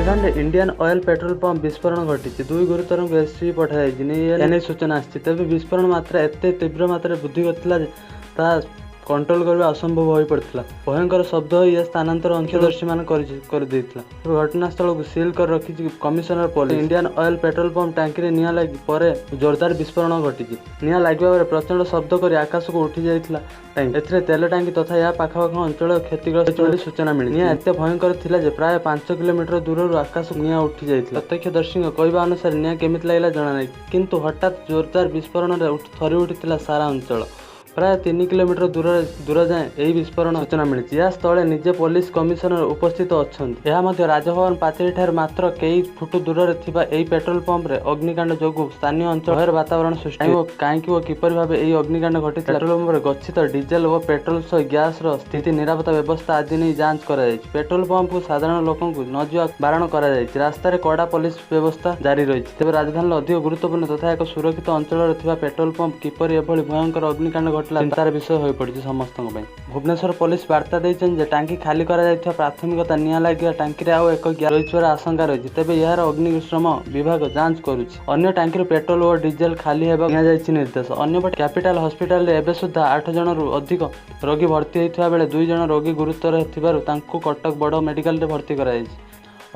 ରାଜଧାନୀରେ Indian oil petrol pump ବିସ୍ଫୋରଣ ଘଟିଛି। ଦୁଇ ଗୁରୁତରଙ୍କୁ ଏସ୍ସିବି ପଠାଯାଇଛି ନେଇ ଏନେଇ ସୂଚନା ଆସିଛି। ତେବେ ବିସ୍ଫୋରଣ ମାତ୍ରା ଏତେ ତୀବ୍ର ମାତ୍ରାରେ ବୃଦ୍ଧି କରିଥିଲା ଯେ ତାହା କଣ୍ଟ୍ରୋଲ କରିବା ଅସମ୍ଭବ ହୋଇପଡ଼ିଥିଲା। ଭୟଙ୍କର ଶବ୍ଦ ହୋଇ ଏହା ସ୍ଥାନାନ୍ତର ଅଂଶଦର୍ଶୀମାନ କରିଦେଇଥିଲା। ତେବେ ଘଟଣାସ୍ଥଳକୁ ସିଲ୍ କରି ରଖିଛି commissioner police. Indian oil petrol pump ଟାଙ୍କିରେ ନିଆଁ ଲାଗି ପରେ ଜୋରଦାର ବିସ୍ଫୋରଣ ଘଟିଛି। ନିଆଁ ଲାଗିବା ପରେ ପ୍ରଚଣ୍ଡ ଶବ୍ଦ କରି ଆକାଶକୁ ଉଠି ଯାଇଥିଲା ଟାଙ୍କି। ଏଥିରେ ତେଲ ଟାଙ୍କି ତଥା ଏହା ପାଖାପାଖି ଅଞ୍ଚଳ କ୍ଷତିଗ୍ରସ୍ତ ହୋଇଛି ବୋଲି ସୂଚନା ମିଳିଛି। ନିଆଁ ଏତେ ଭୟଙ୍କର ଥିଲା ଯେ ପ୍ରାୟ 5 କିଲୋମିଟର ଦୂରରୁ ଆକାଶକୁ ନିଆଁ ଉଠି ଯାଇଥିଲା। ପ୍ରତ୍ୟକ୍ଷଦର୍ଶୀଙ୍କ କହିବା ଅନୁସାରେ, ନିଆଁ କେମିତି ଲାଗିଲା ଜଣାନାହିଁ, କିନ୍ତୁ ହଠାତ୍ ଜୋରଦାର ବିସ୍ଫୋରଣରେ ଥରି ଉଠିଥିଲା ସାରା ଅଞ୍ଚଳ। ପ୍ରାୟ 3 କିଲୋମିଟର ଦୂର ଯାଏଁ ଏହି ବିସ୍ଫୋରଣ ସୂଚନା ମିଳିଛି। ଏହା ସ୍ଥଳେ ନିଜେ ପୋଲିସ କମିଶନର ଉପସ୍ଥିତ ଅଛନ୍ତି। ଏହା ମଧ୍ୟ ରାଜଭବନ ପାଚେରୀଠାରୁ ମାତ୍ର କେଇ ଫୁଟ ଦୂରରେ ଥିବା ଏହି ପେଟ୍ରୋଲ ପମ୍ପରେ ଅଗ୍ନିକାଣ୍ଡ ଯୋଗୁଁ ସ୍ଥାନୀୟ ଅଞ୍ଚଳ ଭୟର ବାତାବରଣ ସୃଷ୍ଟି ଓ କାହିଁକି ଓ କିପରି ଭାବେ ଏହି ଅଗ୍ନିକାଣ୍ଡ ଘଟିଥିଲା, ପେଟ୍ରୋଲ ପମ୍ପରେ ଗଚ୍ଛିତ ଡିଜେଲ ଓ ପେଟ୍ରୋଲ ସହ ଗ୍ୟାସର ସ୍ଥିତି, ନିରାପତ୍ତା ବ୍ୟବସ୍ଥା ଆଦି ନେଇ ଯାଞ୍ଚ କରାଯାଇଛି। ପେଟ୍ରୋଲ ପମ୍ପକୁ ସାଧାରଣ ଲୋକଙ୍କୁ ନ ଯିବା ବାରଣ କରାଯାଇଛି। ରାସ୍ତାରେ କଡ଼ା ପୋଲିସ ବ୍ୟବସ୍ଥା ଜାରି ରହିଛି। ତେବେ ରାଜଧାନୀର ଅଧିକ ଗୁରୁତ୍ୱପୂର୍ଣ୍ଣ ତଥା ଏକ ସୁରକ୍ଷିତ ଅଞ୍ଚଳରେ ଥିବା ପେଟ୍ରୋଲ ପମ୍ପ କିପରି ଏଭଳି ଭୟଙ୍କର ଅଗ୍ନିକାଣ୍ଡ ଘଟିଲା, ଚିନ୍ତାର ବିଷୟ ହୋଇପଡ଼ିଛି ସମସ୍ତଙ୍କ ପାଇଁ। ଭୁବନେଶ୍ୱର ପୋଲିସ ବାର୍ତ୍ତା ଦେଇଛନ୍ତି ଯେ ଟାଙ୍କି ଖାଲି କରାଯାଇଥିବା ପ୍ରାଥମିକତା ନିଆଁ ଲାଗିବା ଟାଙ୍କିରେ ଆଉ ଏକ ଗ୍ୟାସ ରହିଥିବାର ଆଶଙ୍କା ରହିଛି। ତେବେ ଏହାର ଅଗ୍ନିଶମ ବିଭାଗ ଯାଞ୍ଚ କରୁଛି। ଅନ୍ୟ ଟାଙ୍କିରୁ ପେଟ୍ରୋଲ ଓ ଡିଜେଲ ଖାଲି ହେବାକୁ ନିଆଯାଇଛି ନିର୍ଦ୍ଦେଶ। ଅନ୍ୟପଟେ କ୍ୟାପିଟାଲ ହସ୍ପିଟାଲରେ ଏବେ ସୁଦ୍ଧା ଆଠ ଜଣରୁ ଅଧିକ ରୋଗୀ ଭର୍ତ୍ତି ହୋଇଥିବା ବେଳେ ଦୁଇ ଜଣ ରୋଗୀ ଗୁରୁତର ଥିବାରୁ ତାଙ୍କୁ କଟକ ବଡ଼ ମେଡିକାଲରେ ଭର୍ତ୍ତି କରାଯାଇଛି।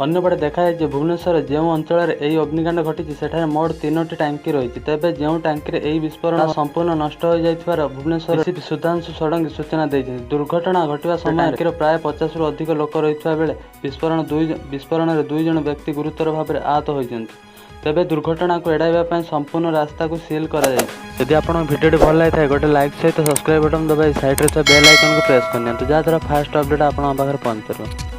ଅନ୍ୟପଟେ ଦେଖାଯାଇଛି ଯେ ଭୁବନେଶ୍ୱରରେ ଯେଉଁ ଅଞ୍ଚଳରେ ଏହି ଅଗ୍ନିକାଣ୍ଡ ଘଟିଛି, ସେଠାରେ ମୋଟ ତିନୋଟି ଟାଙ୍କି ରହିଛି। ତେବେ ଯେଉଁ ଟାଙ୍କିରେ ଏହି ବିସ୍ଫୋରଣ, ତାହା ସମ୍ପୂର୍ଣ୍ଣ ନଷ୍ଟ ହୋଇଯାଇଥିବାର ଭୁବନେଶ୍ୱର ଡିସିପି ସୁଧାଂଶୁ ଷଡ଼ଙ୍ଗୀ ସୂଚନା ଦେଇଛନ୍ତି। ଦୁର୍ଘଟଣା ଘଟିବା ସମୟରେ ଟାଙ୍କିର ପ୍ରାୟ 50ରୁ ଅଧିକ ଲୋକ ରହିଥିବା ବେଳେ ବିସ୍ଫୋରଣରେ ଦୁଇ ଜଣ ବ୍ୟକ୍ତି ଗୁରୁତର ଭାବରେ ଆହତ ହୋଇଛନ୍ତି। ତେବେ ଦୁର୍ଘଟଣାକୁ ଏଡ଼ାଇବା ପାଇଁ ସମ୍ପୂର୍ଣ୍ଣ ରାସ୍ତାକୁ ସିଲ୍ କରାଯାଇଛି। ଯଦି ଆପଣଙ୍କ ଭିଡ଼ିଓଟି ଭଲ ଲାଗିଥାଏ, ଗୋଟେ ଲାଇକ୍ ସହିତ ସବସ୍କ୍ରାଇବ୍ ବଟନ୍ ଦବାଇ ସାଇଡ଼୍ରେ ଥିବା ବେଲ୍ ଆଇକନ୍କୁ ପ୍ରେସ୍ କରିନିଅନ୍ତୁ, ଯାହାଦ୍ୱାରା ଫାଷ୍ଟ ଅପଡ଼େଟ୍ ଆପଣଙ୍କ ପାଖରେ ପହଞ୍ଚିପାରିବ।